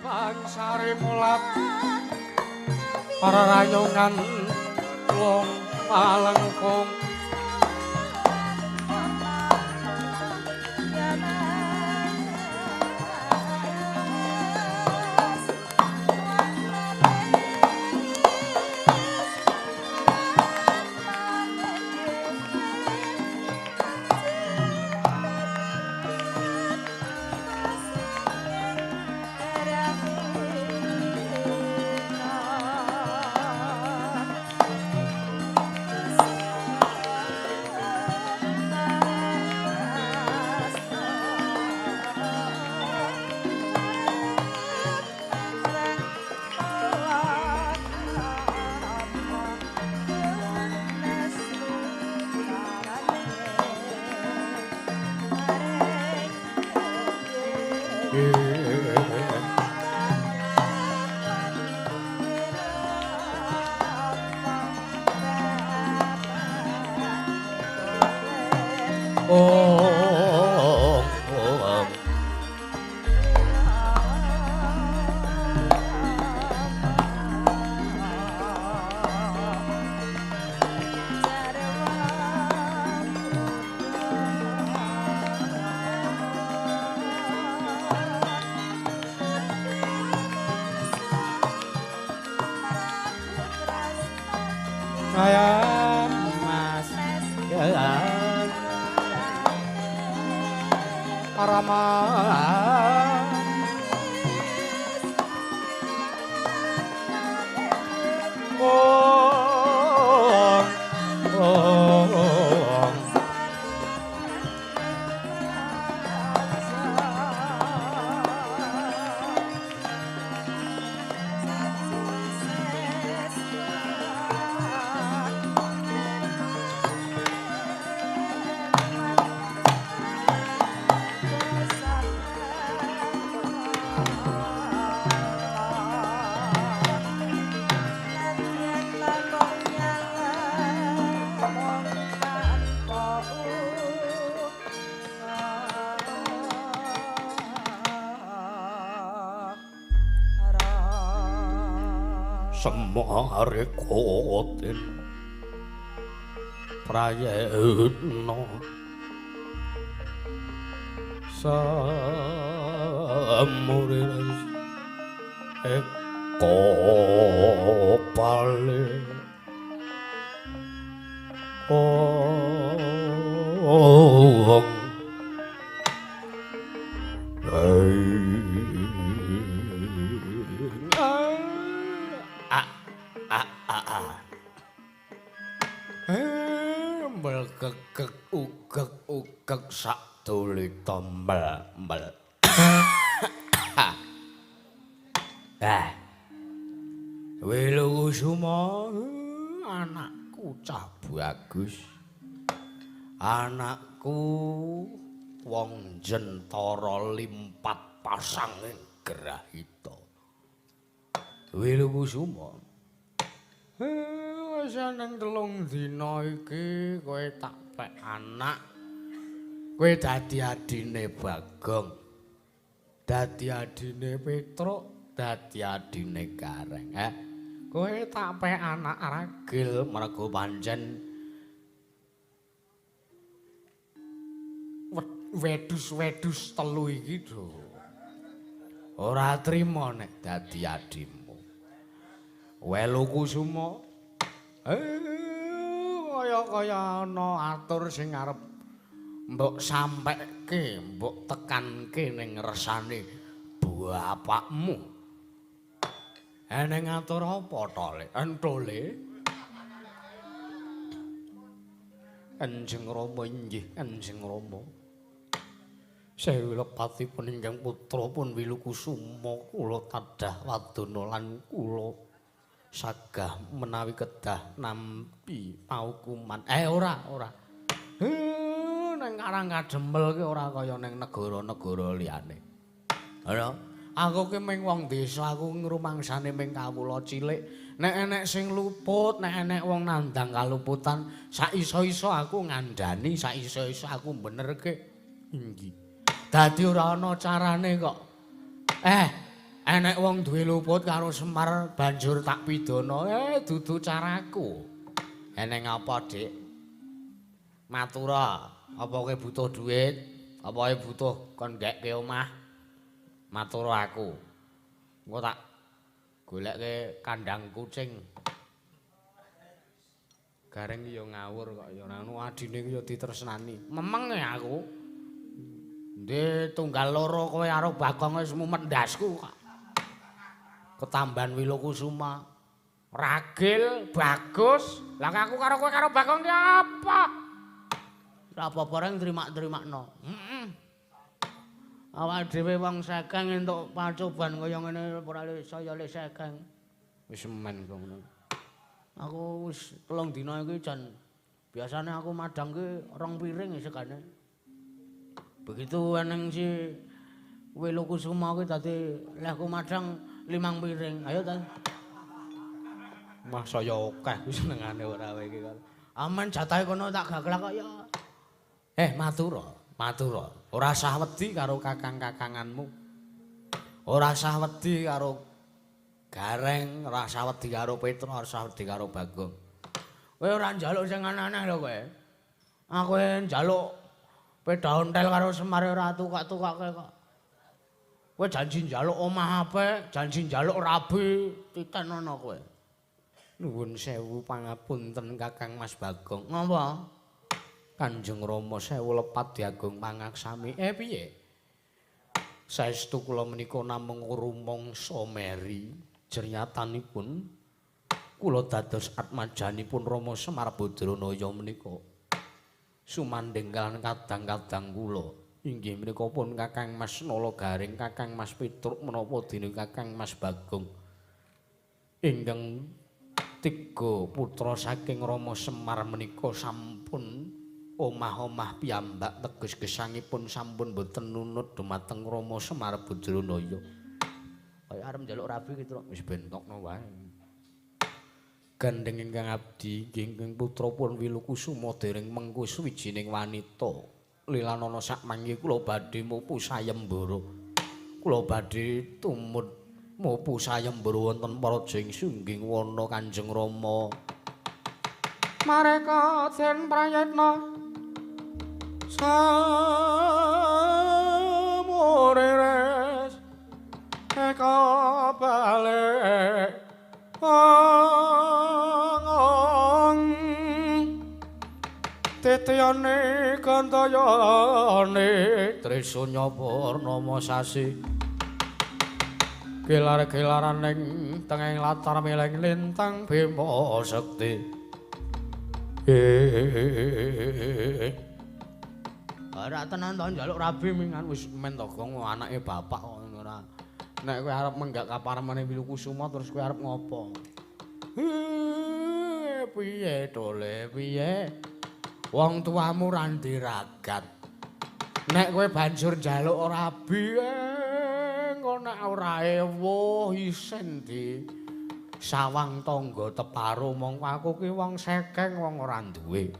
Bangsare mulat para rayongan wong malengkung. Semare koten prayetna samure eko pale ong ugek-ugek sak dulita mel-mel. Ah. Wilukusuma anakku cah bagus. Anakku wong jentara limpat pasanging grahita. Wilukusuma. Wis nang 3 dina iki kowe tak pek anak. Kowe dadi adine Bagong, dadi adine Petruk, dadi adine Gareng. Kowe tak pek anak ragil mergo pancen wedhus-wedhus telu iki do ora trima nek dadi adimu. Welukusuma kaya-kaya ana atur sing arep mbok sampekke, mbok tekanke ning resane bapakmu. Eneng atur apa to, Le? Entole. Kanjeng Rama inggih, Kanjeng Rama. Sewu lepatipun ingkang putra pun Wilukusuma kula tadah wadana lan kula sagah menawi kedah nampi paukuman. Ora, ora. Neng Karang Kademel ki ora kaya ning negara-negara liyane. Ora, aku ki ming wong desa, aku ngrumangsane ming kawula cilik. Nek enek sing luput, nek enek wong nandang kaluputan, sak iso-iso aku ngandani, sak iso-iso aku benerke. Inggih. Dadi ora ana carane kok. Enek wong duwe luput karo Semar banjur tak pidana. Dudu caraku. Eneng apa, Dik? Matura, apa kowe butuh duit? Apa kowe butuh kon nggekke omah? Matura aku. Engko tak golekke kandang kucing. Gareng ya ngawur kok ya ora anu adine ya ditresnani. Memeng ya aku. Ndhe tunggal loro kowe karo Bagong wis mumet ndasku kok. Ketamban Wilokusuma. Ragil, bagus. Lah aku karo kowe karo Bagong ki apa? Ora apa-apa reng trima-trimakno. Heeh. Awake dhewe wong sekeng entuk pacoban kaya ngene ora saya le sekeng. Wis men kok ngono. Aku wis 3 dina iki jan biasane aku madang ki 2 piring segane. Begitu eneng si Wilokusuma kuwi dadi lehku madang 5 piring. Ayo ta. Mah saya akeh kuwi senengane ora kowe iki kan. Aman jatahe kono tak gaglak kok ya. Matura, matura. Ora usah wedi karo kakang-kakanganmu. Ora usah wedi karo Gareng, ora usah wedi karo Petra, ora usah wedi karo Bagong. Kowe ora njaluk sing aneh-aneh lho kowe. Aku njaluk sepeda ontel karo Semar ora tukak-tukakke kok. Kowe janji njaluk omah apik, janji njaluk rabi, titenono kowe. Nuwun sewu pangapunten Kakang Mas Bagong. Ngapa? Kanjeng Rama sewu lepat diagung pangaksami. Piye? Saestu kula menika namung rumangsa meri. Jernyatanipun kula dados atmajanipun Rama Semar Badranaya menika. Sumandhing kaliyan kadang-kadang kula. Inggih menika pun Kakang Mas Nala Gareng, Kakang Mas Petruk menapa dene Kakang Mas Bagong. Ingkang tiga putra saking Rama Semar menika sampun omah-omah piyambak teges gesangipun sampun boten nunut dumateng Rama Semar Badranaya. Kaya arep njaluk rabi ki, Truk. Wis bentokno wae. Gandeng ingkang abdi ingkang putra pun Wilokusuma dereng mengku suwijining wanita. Lilanana sak mangke kula badhe mupu sayembara. Kula badhe tumut mupu sayembara wonten praja ing Sungging Wana Kanjeng Rama. Mareka den prayitna samurires eka balik ong titiyane gantayane Trisunya purnama sasi gelar-gelaran ing tengahing latar mileng lintang Bima Sekti. Ora tenan to njaluk rabi mingan wis men to Gong anake bapak kok ngono ora. Nek kowe arep menggak kaparemane Wilokusuma terus kowe arep ngopo? Piye dole piye? Wong tuamu ra ndiragat. Nek kowe banjur njaluk rabi engko nek ora ewuh isin di sawang tangga teparo mongko aku ki wong sekeng wong ora duwe.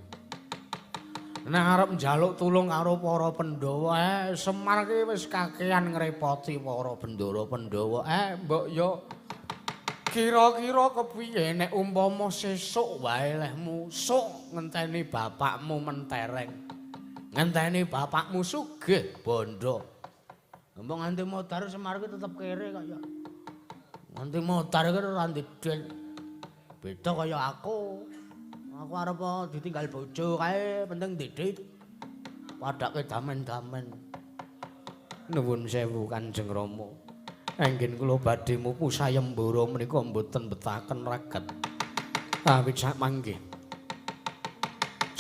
Nek arep njaluk tulung karo para Pandhawa, Semar ki wis kakean ngrepoti para bendara-Pandhawa. Mbok yo kira-kira kepiye nek umpama sesuk wae lehmu sok ngenteni bapakmu mentereng. Ngenteni bapakmu sugih bondo. Mbok nganti modar Semar ki tetep kere kok ya. Nganti modar ki ora ndedel. Beda kaya aku. Aku arep ditinggal bojo kae penting ndedit. Padake damen-damen. Nuwun sewu Kanjeng Rama. Enggen kula badhe mupu sayembara menika mboten betaken ragat. Awit sak manggih.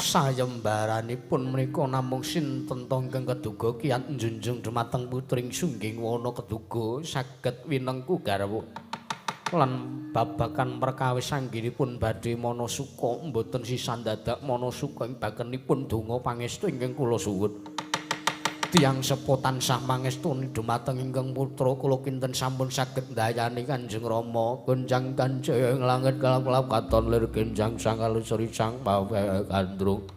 Sayembaranipun menika namung sinten ta ingkang keduga kiat njunjung dumateng putring Sungging Wana keduga saged winengku garwa. Lan babagan perkawis anggenipun badhe manasuka mboten sisan dadak manasuka ing bakenipun donga pangestu ingkang kula suwun. Tiyang sepuh tansah mangestuni dumateng ingkang putra kula kinten sampun saged ndayani Kanjeng Rama gonjang kanjeng langit kelap-kelap katon lir genjang sang kalusuri sang pawe gandrung.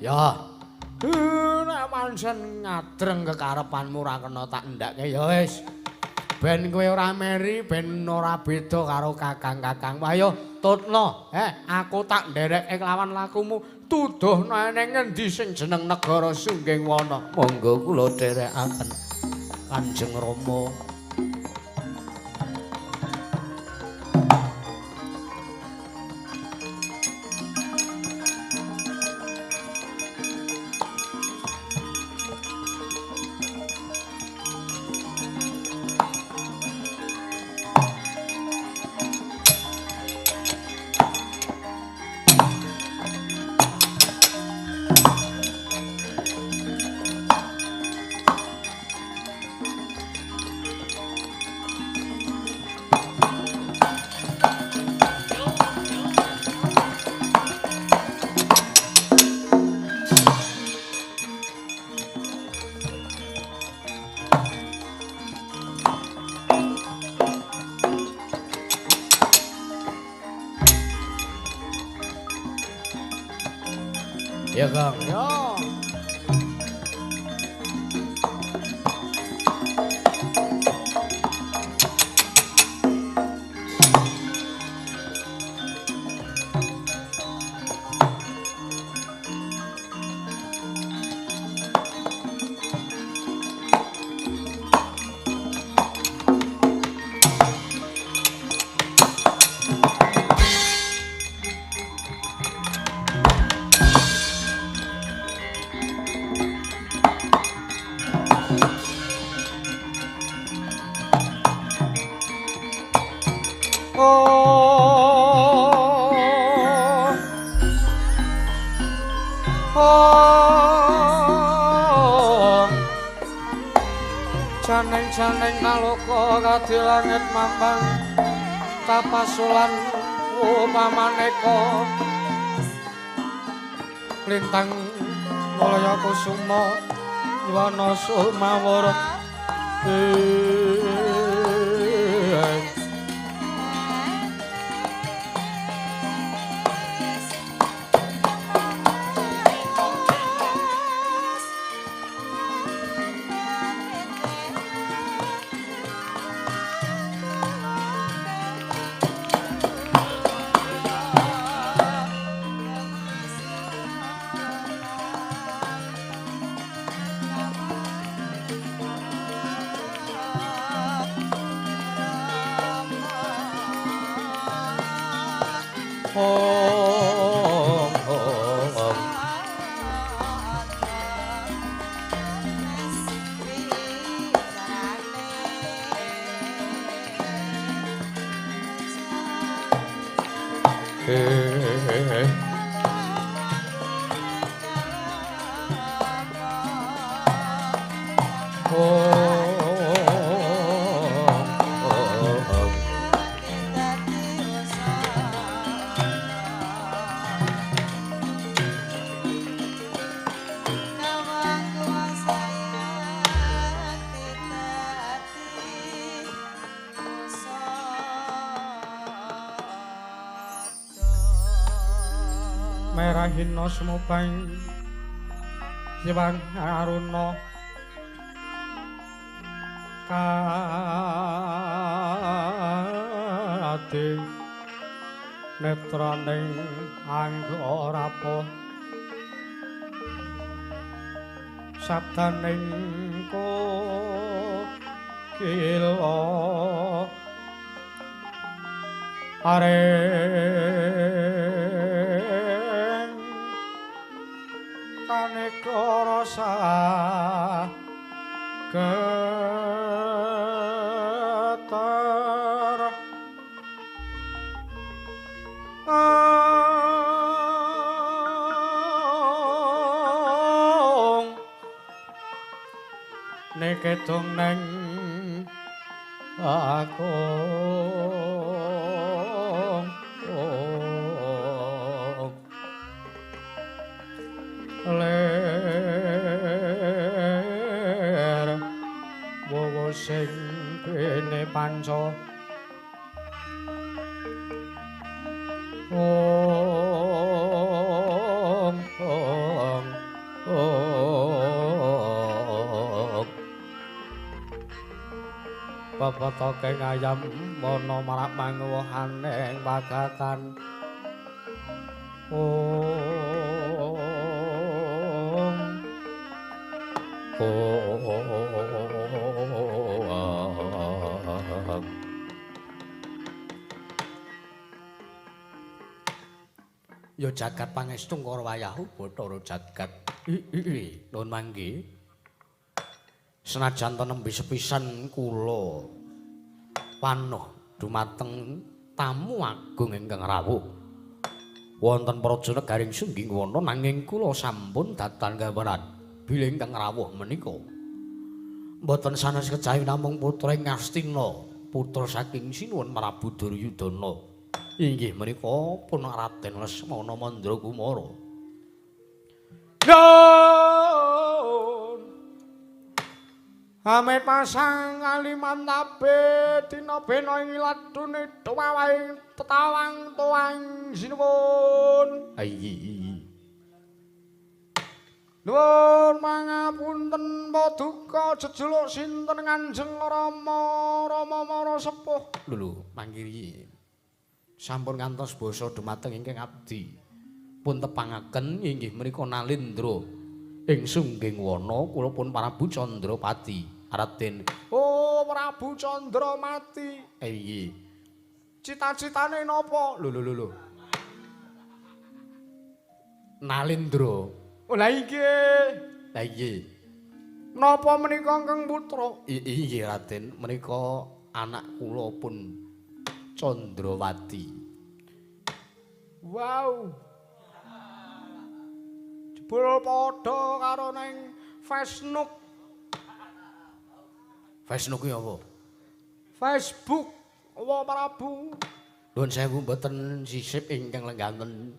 Ya. Nek Pancen ngadreng kekarepanmu ora kena tak endhake ya wis. Ben kowe ora meri, ben ora beda karo kakang-kakangmu. Ayo tutno, aku tak ndereke kelawan lakumu. Tuduhno ning ngendi sing jeneng negara Sunggingwana. Monggo kula dherekaken Kanjeng Rama. Ya, Kang. Ya. Janing-janing kaloka kadi langit mambang tapasulan upamaneka lintang mulya kusuma wana sumawur. Merahina sumubang Hyang Aruna kadi netraning angga rapa sabdaning kokila areng kaneka rasa getar nekedong neng aku ler wowo sing kene panca ong ong ong. Pepetoke ngayam wana marak manguwuhaning pagatan. Om Om. Ya jagat pangestu karo wayahu Bathara jagat. Nuwun manggi. Senajan to nembe sepisan kula panuh dumateng tamu agung ingkang rawuh wonten praja negaring Sunggingwana, nanging kula sampun datan gambaran bilih ingkang rawuh menika mboten sanes kejawi namung putra ing Ngastina, putra saking Sinuwun Prabu Duryudana. Inggih menika pun Raden Lesmana Mandrakumara. Nuwun. Ame pasang kalimantabe dina bena ing ladune tuwawaing tetawang tuwang sinuwun. Ayi. Nuwun mangapunten paduka jejuluk sinten Kanjeng Rama Rama Mara sepuh. Lho mangkiri. Sampun ngantos basa dumateng ingkang abdi. Pun tepangaken inggih menika Nalindra ing Sunggingwana kula pun Prabu Chandrapati. Raden. Oh, Prabu Chandramati. Inggih. Cita-citane napa? Lho lho lho. Nalindra. Oh, lha inggih. Lha inggih. Napa menika ingkang putra? Inggih Raden, menika anak kula pun Chandrawati. Wow. Jebul padha karo ning Facebook. Facebook kuwi apa? Facebook apa Prabu? Nuwun sewu mboten sisip ingkang lengganten.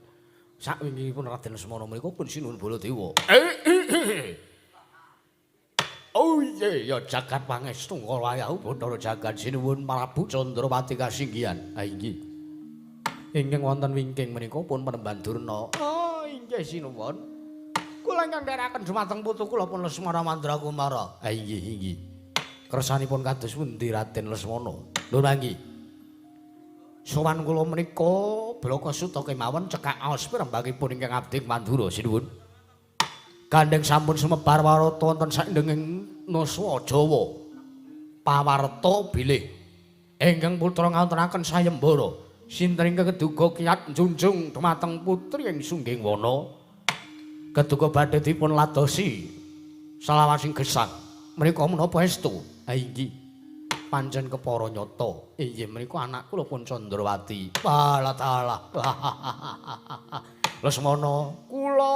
Sakwingkingipun Raden Lesmana menika pun Sinuwun Baladewa. Oh iya, ya jagat pangestu wayahu Bathara jagat sinuwun Prabu Chandrapati kasinggihan. Ha inggih. Ingkang wonten wingking menika pun Panembahan Durna. Oh inggih sinuwun. Kula ingkang nderekaken dumateng putu kula pun Lesmana Mandrakumara. Ha inggih inggih. Kersanipun kados pundi Raden Lesmana? Lho manggi. Sowan kula menika blaka suta kemawon cekak aos pirembakipun ingkang abdi Mandura sinuwun. Gandeng sampun sumebar warata wonten saindenging nuswa Jawa. Pawarta bilih ingkang putra ngawontenaken sayembara sinten ingkang keduga kiyat njunjung dumateng putri ing Sunggingwana. Keduga badhe dipun ladosi salawasing gesang. Menika menapa estu? Ha inggih. Pancen kepara nyata. Inggih menika anak kula pun Chandrawati. Walah talah. Lesmana kula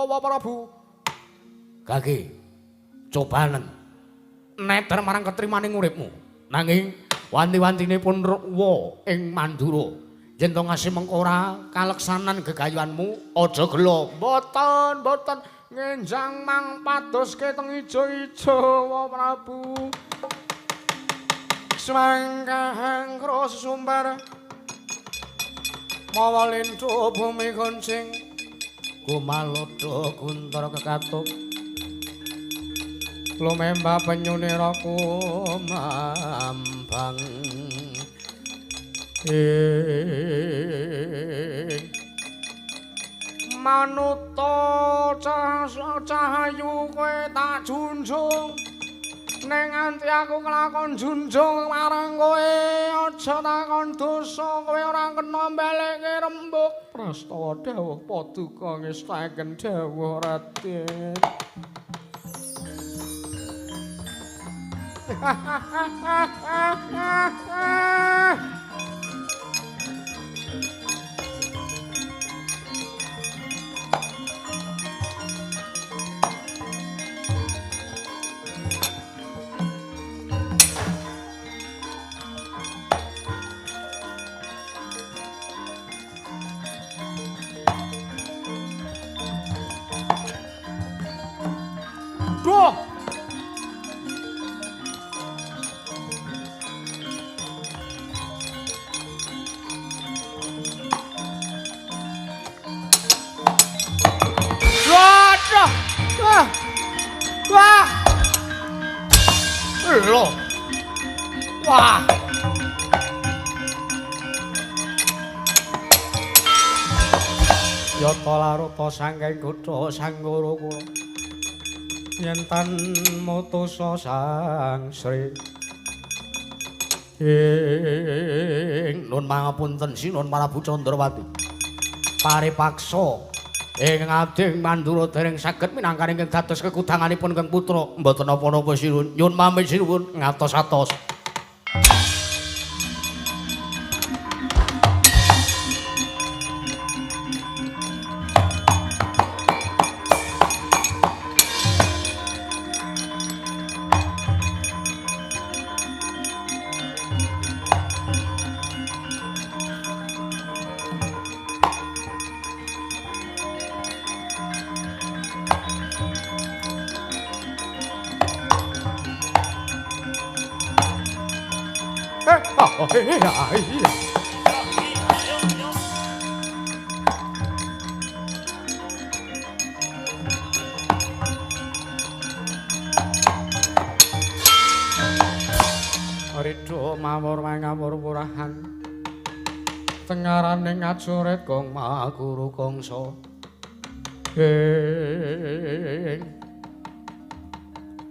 wa Prabu. Gage cobanen neter marang ketrimaning uripmu. Nanging wanti-wantine pun ruwa ing Mandura. Yen to ngasih mengko ora kaleksanan gegayuhanmu, aja gela. Mboten, mboten ngenjang mang padoske teng ijo-ijo wa Prabu. Swangkahang kros sumbar mawa linthu bumi goncing kumalodha kuntara kekatup lumemba penyunira kumambang manuta cahayu kowe tak junjung ning nganti aku kelakon junjung marang kowe aja takon dosa kowe ora kena mbalekke rembug prastawa dawuh paduka ngestaken dawuh Raden. Duh. Waduh. Wah. Wah. Lho. Wah. Yata laruta saking kutha Sanggara kula. Yen tan mutusa Sang Sri. Ing nun mangapunten Sinuwun Prabu Candrawati. Paripaksa ing ading Mandura dereng saged minangkani ingkang dados kekudanganipun Kang Putra. Mboten napa-napa Sinuwun. Nyuwun pamit Sinuwun ngatos-atos. Ridho mawur mangawur purahan tengaraning ngajurit Kang Maguru Kangsa. Ing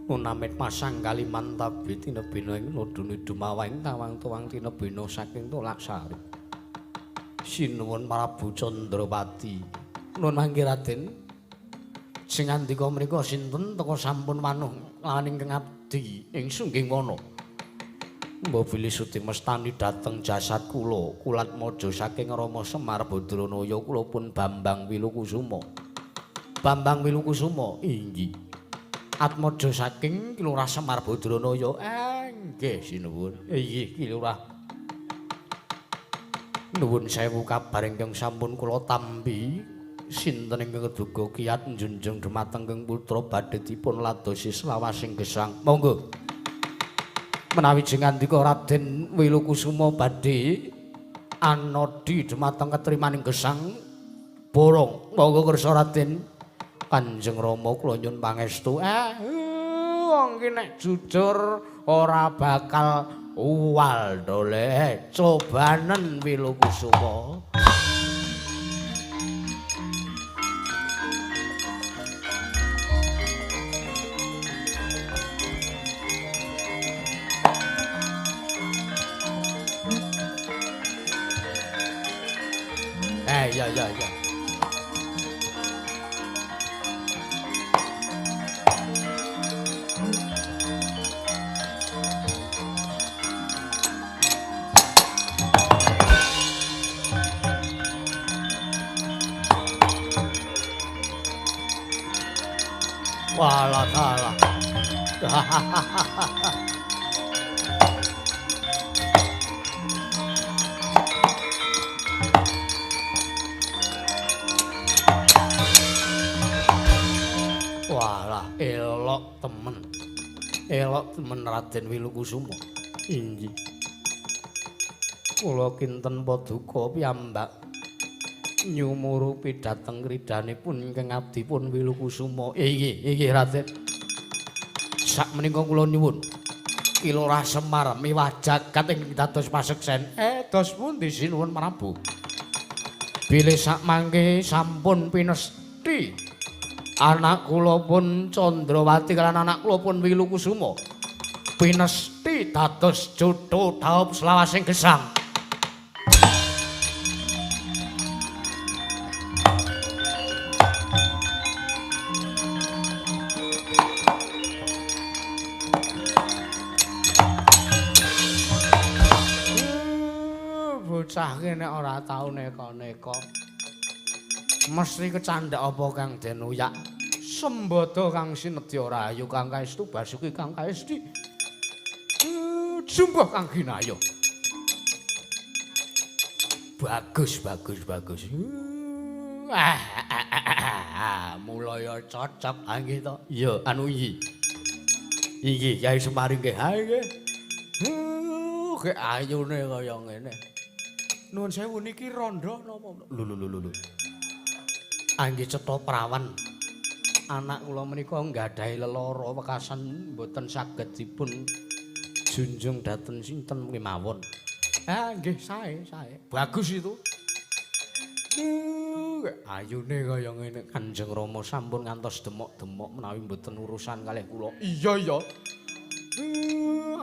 Munamit pasang Kalimantabi tinebina ing lodone dumawang tawang tuwang tinebina saking Tolak Sari. Sinuwun Prabu Candrawati. Nun mangke Raden. Sing ngandika menika sinten teka sampun wanuh lan ingkang abdi ing Sungging Wana. Mbok bilih sudi mestani dhateng jasad kula, kulatmaja saking Rama Semar Badranaya kula pun Bambang Wilukusuma. Bambang Wilukusuma inggih. Atmaja saking Ki Lurah Semar Badranaya. Nggih sinuwun. Inggih Ki Lurah. Nuwun sewu kabar ingkang sampun kula tampi. Sinten ingkang keduga kiat njunjung dhumateng Kang Putra badhe dipun ladosi selawasing gesang. Monggo. Menawi jengandika Raden Wilukusuma badhe anodi dhumateng ketrimaning gesang borong. Monggo kersa Raden. Kanjeng Rama kula nyuwun pangestu. Wong ki nek jujur ora bakal uwal dole. Cobanen Wilukusuma. Ya ya ya. Walah salah. Walah, elok temen. Elok temen Raden Wilukusuma. Inggih. Kula kinten paduka piyambak nyumurupi dhateng kridanipun ingkang abdipun Wilukusuma. Inggih, inggih Raden. Sakmenika kula nyuwun Ki Lurah Semar miwah jagat ingkang dados paseksen. Dos pundi sinuwun Prabu? Bilih sakmangke sampun pinesti anak kula pun Candrawati lan anak kula pun Wilukusuma pinesti dados jodho dhaup selawasing gesang. Bocah ki nek ora tau neka-neka mesti kecandhak apa kang den uyak. Sembada kang sinedya rahayu kang kaestu basuki kang kaesti. Jumbuh kang ginaya. Bagus bagus bagus. Mulaya cocok nggih to. Iya anu iki. Iki Kyai Semar nggih. Ha nggih. Ge ayune kaya ngene. Nuwun sewu niki rondo napa? Lho lho lho lho. Angge cetha prawan. Anak kula menika nggadahi lelara wekasan mboten saged dipun Junjung dhateng sinten kemawon. Ah nggih sae sae. Bagus itu. Ayune kaya ngene. Kanjeng Rama sampun ngantos demok-demok menawi mboten urusan kalih kula. Iya iya.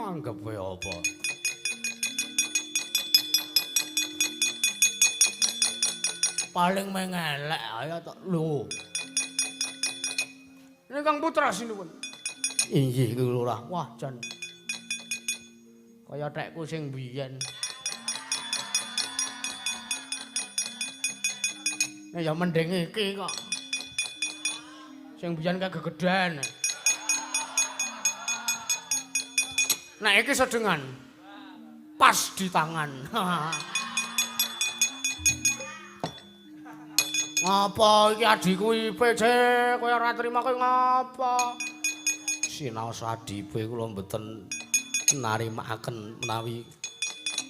Anggep wae apa. Paling mengelek ayo tok lho. Ingkang putra sinuwun. Inggih Lurah. Wah jan. Kaya tekku sing biyen. Nek ya mending iki kok. Sing biyen kae gegeden. Nek iki sedengan. Pas di tangan. Ngapa iki adhiku IPC kowe ora trima kowe ngapa? Sinaos adipe kula mboten narimakaken menawi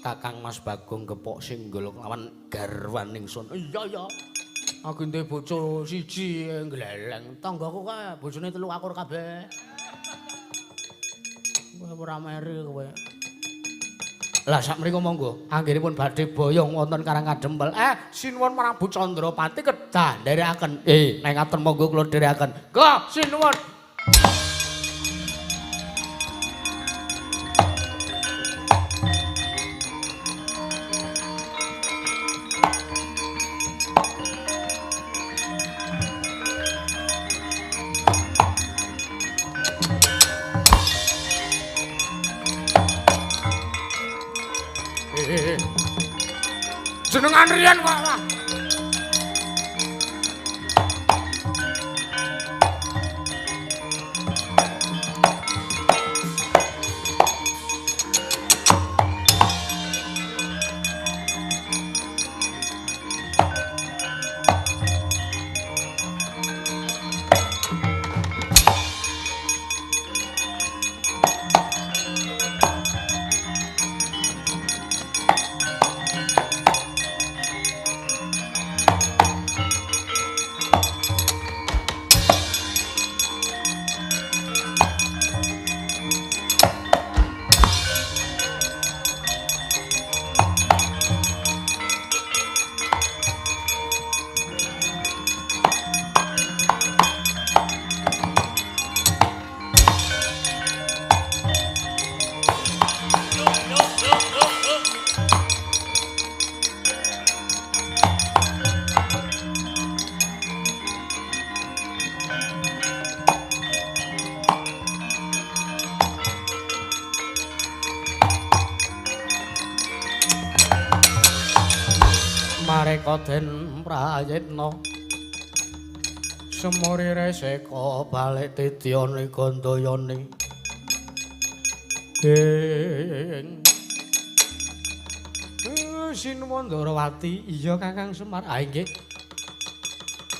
Kakang Mas Bagong gepok singgol lawan garwan ingsun. Iya iya. Aku duwe bojo siji ngleleng. Tanggaku kae bojone 3 akur kabeh. Kowe ora meri kowe. Lah sak mriku monggo, anggenipun badhe boyong wonten Karang Kadempel. Sinuwun Prabu Chandrapati kedah nderekaken. Nek ngaten monggo kula nderekaken. Nggih, sinuwun. Jenengan riyen kok lah. Mareka den prayitna semuri reseka balik tidyane gandayane ing Sinuwun Ndarawati. Iya Kakang Semar. Ah nggih.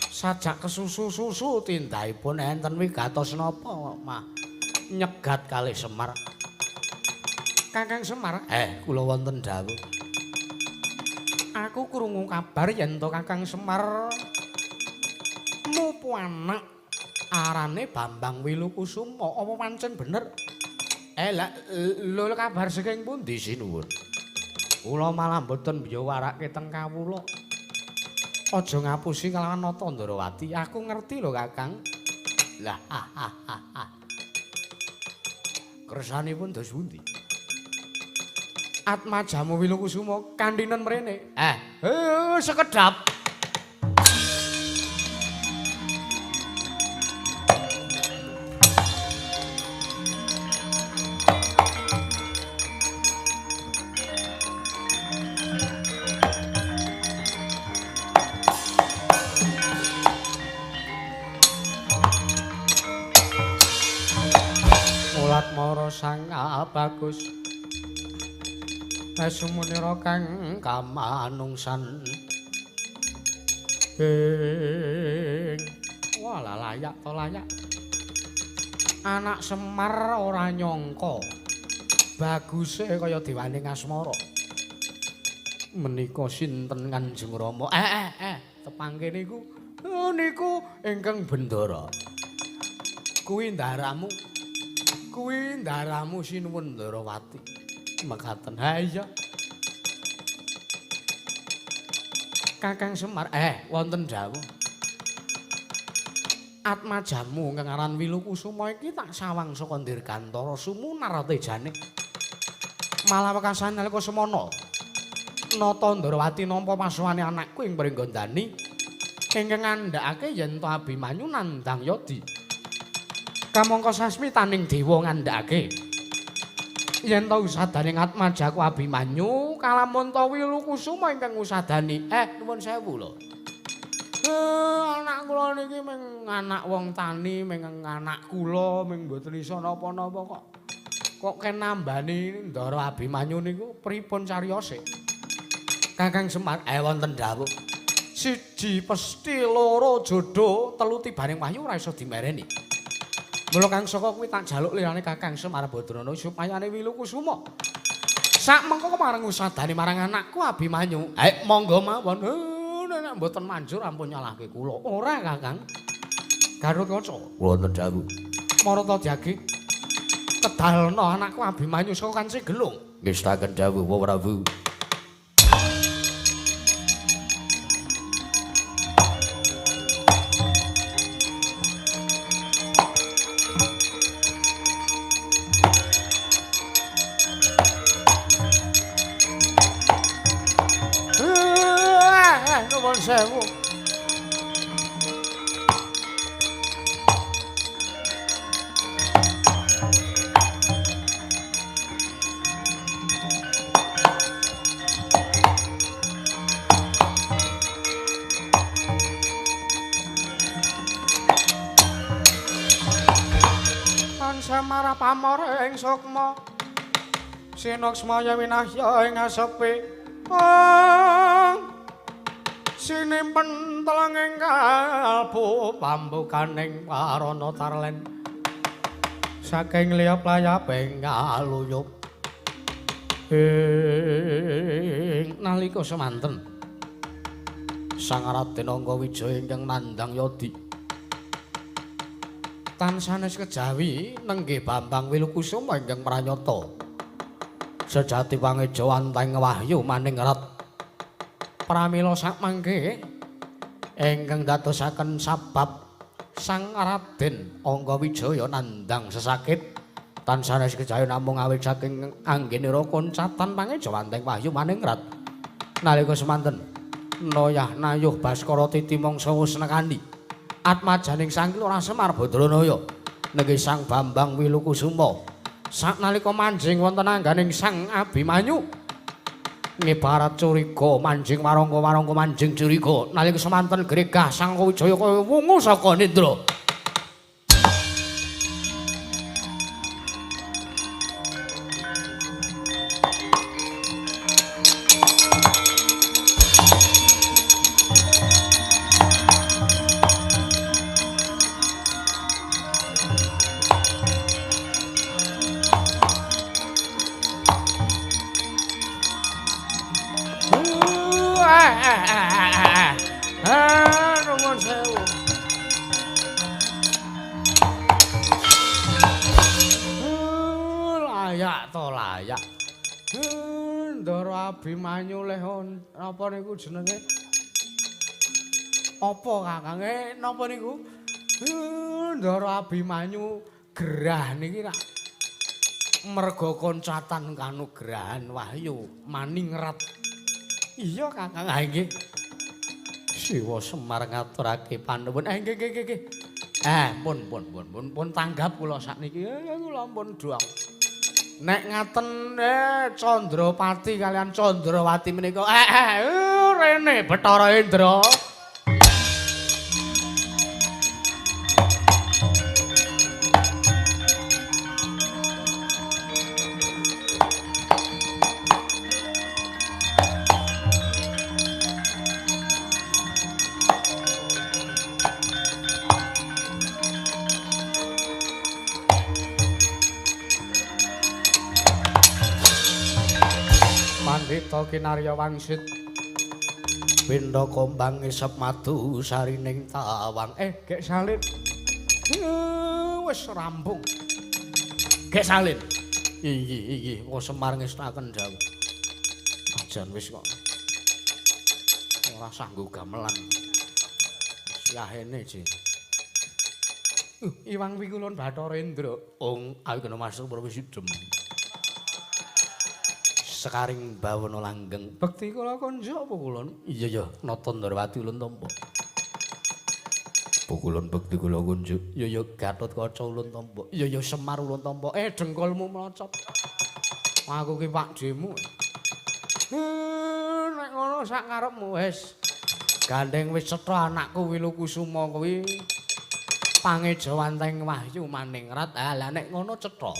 Sajak kesusu-susu tindakipun enten wigatos napa mah nyegat kalih Semar. Kakang Semar, kula wonten dawuh. Aku krungu kabar yen to Kakang Semar mupu anak arane Bambang Wilukusuma. Apa pancen bener? Lah lho kabar saking pundi sinuwun? Kula malah mboten biyawarake teng kawula. Aja ngapusi kelawan Nata Ndarawati. Aku ngerti lho Kakang. Lah Kersanipun dos pundi? Atmajamu Wilukusuma kandhinen mrene. Sekedap. Mulat mara sang bagus. Sumunira kang kamanungsan. Ing walah layak to layak. Anak Semar ora nyangka baguse kaya dewane Ngasmara. Menika sinten Kanjeng Rama? Tepangke niku. Niku ingkang Bendara. Kuwi ndaramu. Kuwi ndaramu sinuwun Ndarawati. Mekaten. Ha iya. Kakang Semar, wonten dawuh. Atmajamu kang aran Wilukusuma iki tak sawang saka Dirgantara sumunar tejane. Malah wekasan nalika semana nata Ndarawati nampa pasuwane anakku ing Pringgondani ingkang ngandhakake yen to Abimanyu nandhang Yadi. Kamangka sasmitaning dewa ngandhakake yen to usadaning atmajaku Abimanyu kalamun to Wilukusuma ingkang ngusadani. Nuwun sewu lho. Anak kula niki mung anak wong tani, mung anak kula mung mboten iso napa-napa kok. Kok ken nambani Ndara Abimanyu niku pripun cariyose? Kakang Semar, wonten dawuh. Siji pesthi, loro jodoh, telu tibaning wahyu ora iso dimereni. Mula kang saka kuwi tak jaluk lirane Kakang Semar Badrana supayane Wilukusuma. Sak mengko marang usadane marang anakku Abimanyu. Monggo mawon. Nek mboten manjur ampun nyalahke kula. Ora, Kakang. Gatot Kaca. Wonten dawuh. Marata jagi. Kedalna anakku Abimanyu saka Kanci Gelung. Ngestaken dawuh Prabu. Nuwun sewu. Tansah marah pamor ing sukma. Sinuksmaya winahya ing asepi. Sinimpen telenging kalbu pambukaning warana tarlen saking liyap layaping ngaluyup ing nalika semanten Sang Raden Anggawijaya ingkang nandhang Yadi tansah sanes kejawi nenggih Bambang Wilukusuma ingkang pranyata sejati pangejawantahing wahyu maningrat. Pramila sakmangke ingkang dadosaken sabab Sang Raden Anggawijaya nandhang sesakit tansah sanes kejawi namung awit saking anggenira koncatan pangejawantahing wahyu maningrat. Nalika semanten noyah nayuh Baskara titi mangsa wis nekani atmajaning Sang Lurah Semar Badranaya nenggih Sang Bambang Wilukusuma saknalika manjing wonten angganing Sang Abimanyu ngibarat curiga manjing warangka-warangka manjing curiga nalika semanten gregah Sang Wijaya kaya wungu saka nindra. Nuwun sewu. Layak to layak. Ndara Abimanyu leh napa niku jenenge? Apa Kakange napa niku? Ndara Abimanyu gerah niki rak merga koncatan kanugrahan wahyu maningrat. Iya Kakang, ha nggih. Siwa Semar ngaturake panuwun. Nggih nggih nggih. Pun pun pun pun pun tanggap kula sakniki. Kula pun doang. Nek ngaten Candrapati kalian Candrawati menika rene Bathara Indra. Pandhita kinarya wangsit Pindha kombang ngisep madu sarining tawang. Gek salib. Wis rampung. Gek salin. Inggih, inggih, kok Semar ngestaken dawuh. Ajan wis kok. Ora sanggo gamelan. Wis yahene, Jin. Iwang Wikulun Bathara Indra. Ong awi kena masuk Prawisidem. Sekaring bawana langgeng. Bekti kula konjuk apa kulon? Iya ya, Nata Ndrawati ulun tampa. Pukulun bekti kula kunjuk. Iya ya, Gatotkaca ulun tampa. Iya ya, Semar ulun tampa. Dengkulmu mlocot. Aku ki pakdhemu. Nek ngono sak karepmu wis. Gandeng wis cetha anakku Wilukusuma kuwi pangejawanteng wahyu maningrat. Ah lah nek ngono cetha.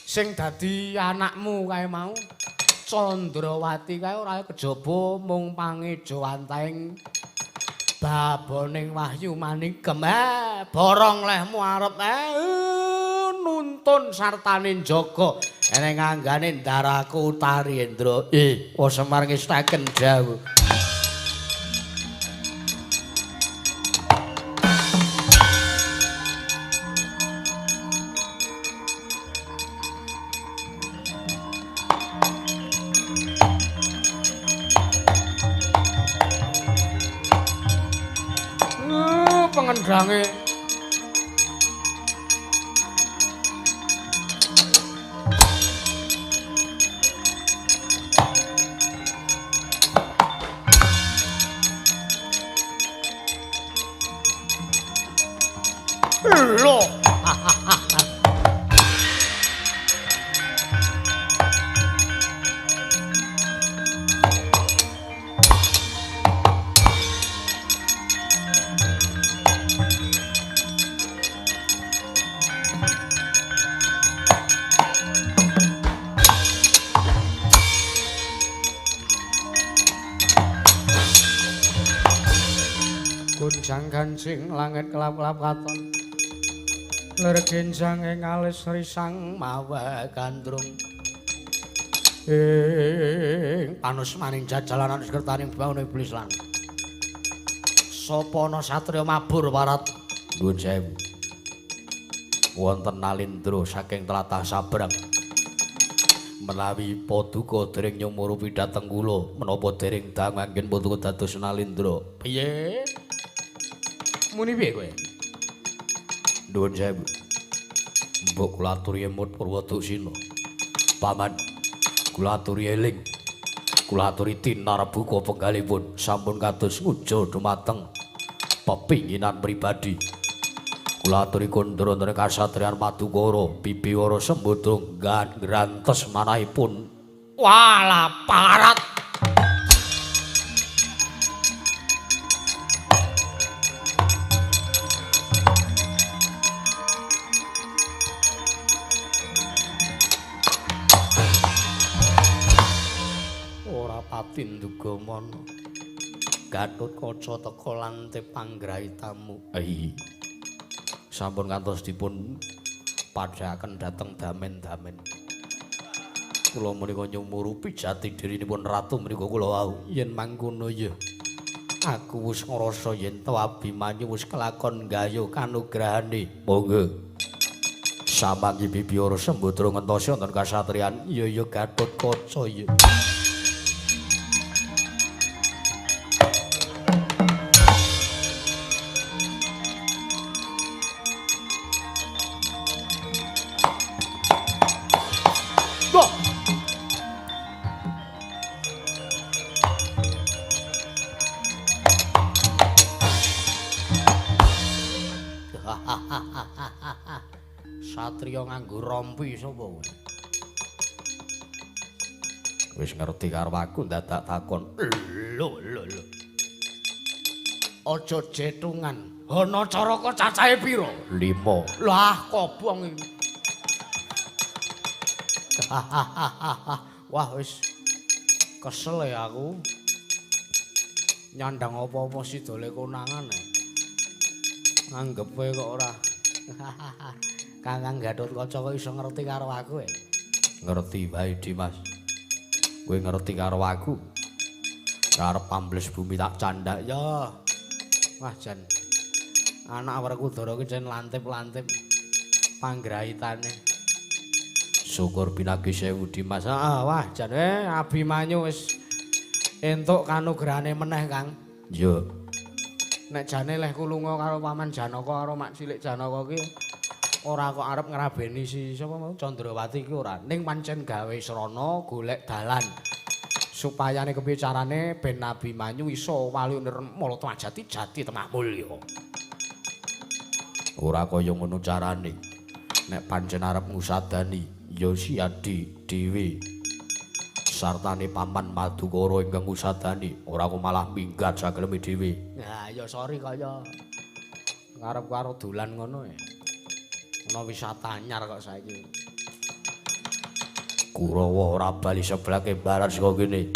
Sing dadi anakmu kae mau Candrawati kae ora kejaba mung pangejawanteng baboning wahyu manigem. Borong lehmu arep nuntun sartane njaga eneng anggane ndaraku Utari Indra. Wa Semar ngestaken dawuh. Pengendange lho. Gonjang ganjing langit kelap-kelap katon. Lir genjang ing alis risang mawa gandrung. Ing panusmaning jajalanan sekertaning bangun iblis lan. Sapa ana satriya mabur warat? Nuwun sewu. Wonten Nalindra saking tlatah Sabrang. Menawi paduka dereng nyumurupi dhateng kula, menapa dereng dangu anggen paduka dados Nalindra? Piye? Muni piye kowe? Nuwun sewu. Mbok kula aturi emut Purwoduksina. Paman, kula aturi eling. Kula aturi tinarbuka penggalipun sampun kados ngujo dumateng pepinginan pribadi. Kula aturi kondra wonten kasatriyan Madukara, Bibiwara Sembadra ngrantes manahipun. Walah parat. Tinduga mana Gatotkaca teka lantip panggrahitamu. Sampun kantos dipun padhakaken dhateng damen-damen. Kula menika nyumurupi jati dirinipun ratu menika kula wau. Yen mangkono ya aku wis ngrasa yen to Abimanyu wis kelakon gayuh kanugrahane. Monggo. Samangki Bibiwara Sembadra ngentosi wonten kasatriyan. Iya ya Gatotkaca ya. Satriya nganggo rompi sapa kowe? Wis ngerti karo aku dadak takon. Lho lho lho. Aja jetungan. Ana caraka cacahe pira? 5. Lah kobong iki. Wah wis kesel ya aku. Nyandang apa-apa sidole konangan. Anggepe kok ora. Kakang Gatotkaca kok iso ngerti karo aku e? Ngerti wae, Dimas. Kowe ngerti karo aku. Karep ambles bumi tak candhak ya. Wah jan. Anak Werkudara ki jan lantip-lantip panggrahitane. Syukur pinagi sewu Dimas. Ah, wah jane Abimanyu wis entuk kanugrahane meneh, Kang. Iya. Nek jane leh kulunga karo Paman Janaka karo Mak Cilik Janaka ki ora kok arep ngrabeni si sapa mau Candrawati ki ora. Ning pancen gawe srana golek dalan supayane kepiye carane ben Abimanyu iso wali nirmala jati jati temah mulya. Ora kaya ngono carane. Nek pancen arep ngusadani ya Siadi dhewe sartane Paman Madukara ingkang ngusadani, ora kok malah minggat sageleme dhewe. Nah, ya sorry kaya ngarep karo dolan ngono ya. Ana wisata anyar kok saiki. Kurawa ora bali seblake barat saka kene.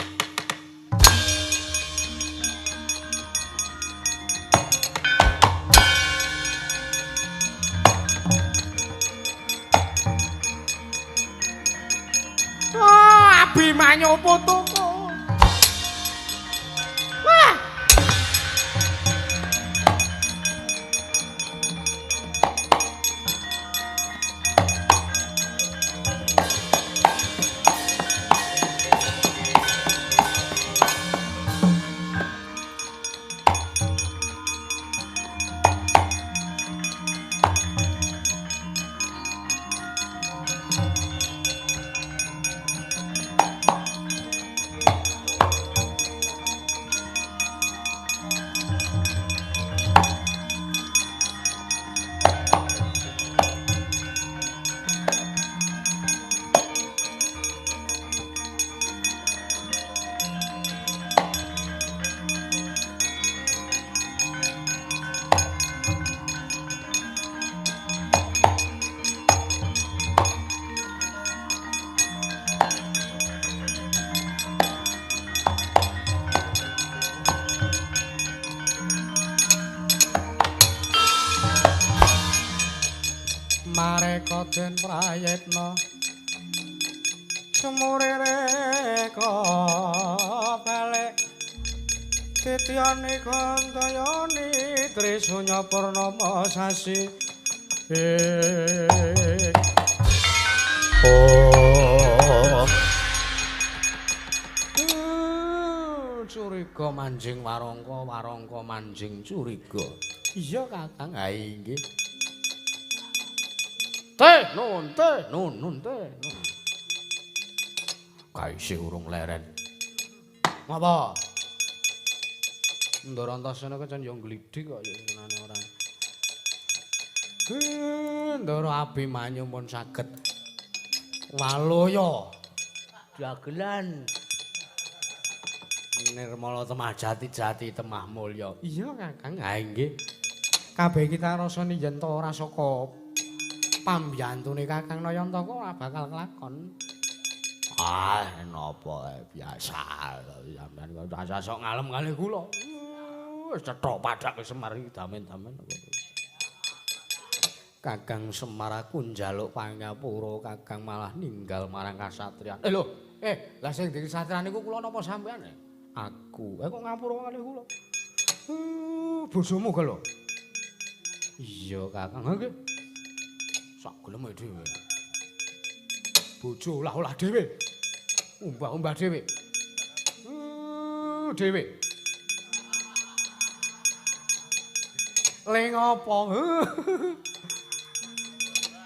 Abimanyu putuku. Wah. Mareka den prayitna sumureka balik titiyane kantayane Trisunya Purnama sasi. Oh. Curiga manjing warangka, warangka manjing curiga. Iya Kakang, ha inggih. Teh nun teh nun nun teh nun. Kae urung leren. Ngapa? Ndara Antasena kecan yo nglidik kok ya senane ora. Ndara Abimanyu pun saged waloya dagelan nirmala temah jati-jati temah mulya. Iya Kakang, ha inggih. Kabeh kita rasane yen to ora saka pambiyantune Kakang Nayantaka ora bakal kelakon. Ah, napa biasa sampean kok sok ngalem kalih kula. Wis cethok padhak Semar iki damen-damen. Kakang Semar aku njaluk pangapura, Kakang malah ninggal marang kasatriyan. Eh lho, lah sing dadi kasatriyan niku kula napa sampean? Aku. Kok ngapura kalih kula? Bojomu ga lho. Iya, Kakang. Nggih. Sak geleme dhewe. Bojo olah-olah dhewe. Umbah-umbah dhewe. Dhewe. Le ngopo?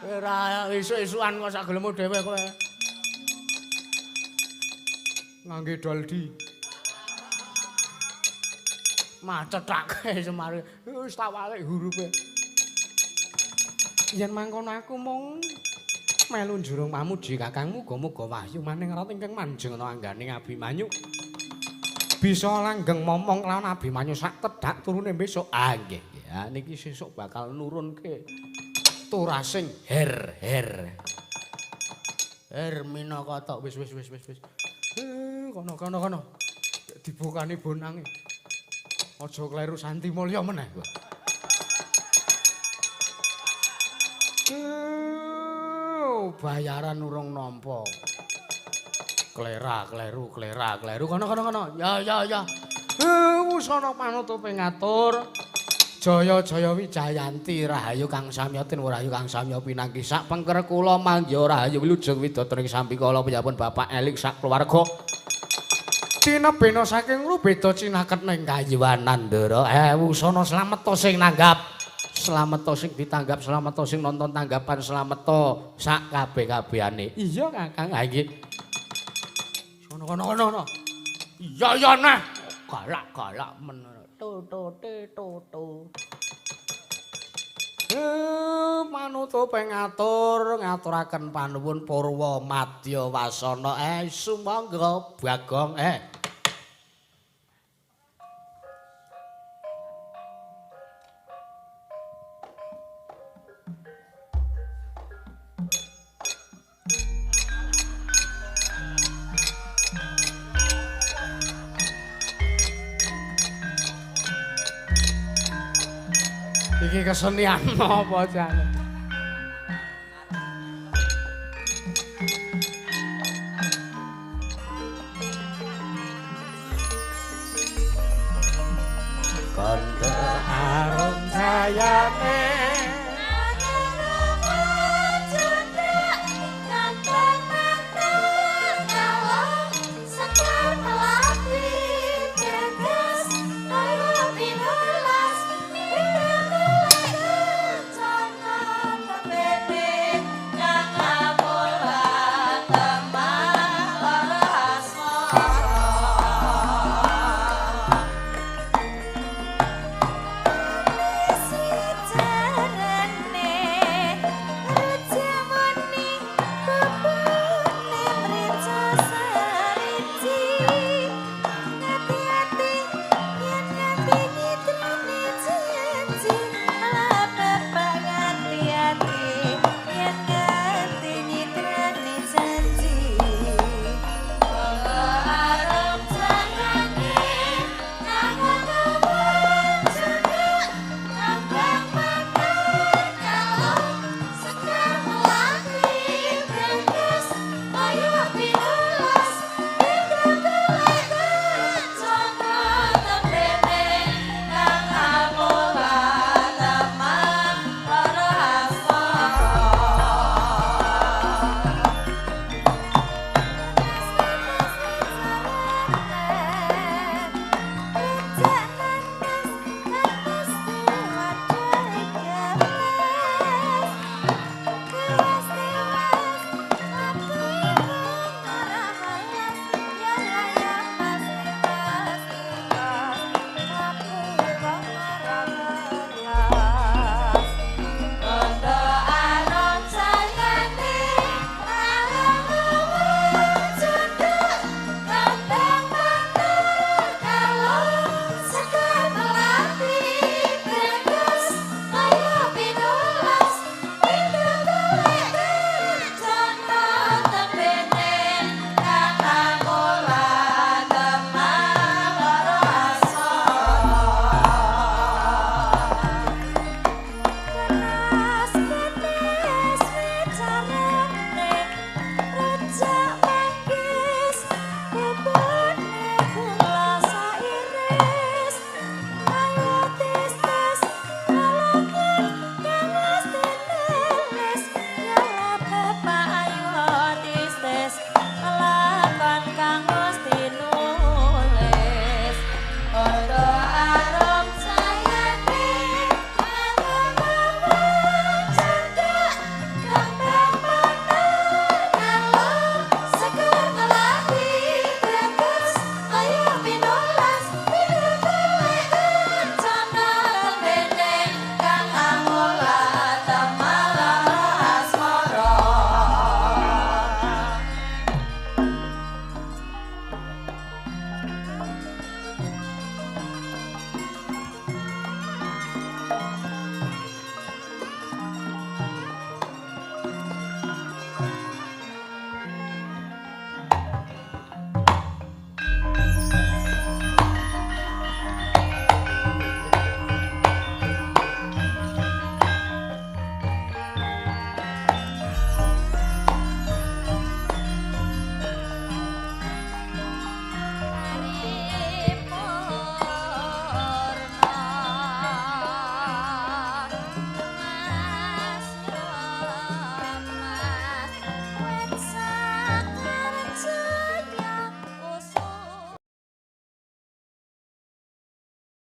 Ora isuk-isukan kok sak gelemu dhewe kowe. Ngangge doldi. Macethake Semar. Wis tak walik hurupe. Yen mangkono aku mung melu njurung pamuji Kakang, muga-muga wahyu maning rat ingkang manjeng ana anggane Abimanyu. Bisa langgeng momong lawan Abimanyu sak tedhak turune besok. Ah nggih, ya niki sesuk bakal nurunke turasing her her. Her minaka tok wis wis wis wis wis. Kono kono kono. Dibukani bonange. Aja kleru Santi Mulya meneh kowe. Bayaran urung nampa. Klera kleru klera kleru kono kono kono. Ya ya ya. Wusana panutupe ngatur. Jaya Jaya Wijayanti rahayu kang samya tinwara rahayu kang samya pinanggi sak pengker kula mangya rahayu wilujeng widodari sambikala piyambun Bapak Elik sak keluarga. Tinebena saking rubeda cinaket ning kayuwanan Ndara. Wusana slameta sing nanggap, slameta sing ditanggap, slameta sing nonton tanggapan, slameta sak kabeh-kabehane. Iya Kakang, ha nggih. Sono kono kono. Iya iya neh. Galak-galak men. To to te to to. Manutup ngatur ngaturaken panuwun purwa madya wasana. Sumangga Bagong. Iki kesenian apa jane? Kandha arum jayane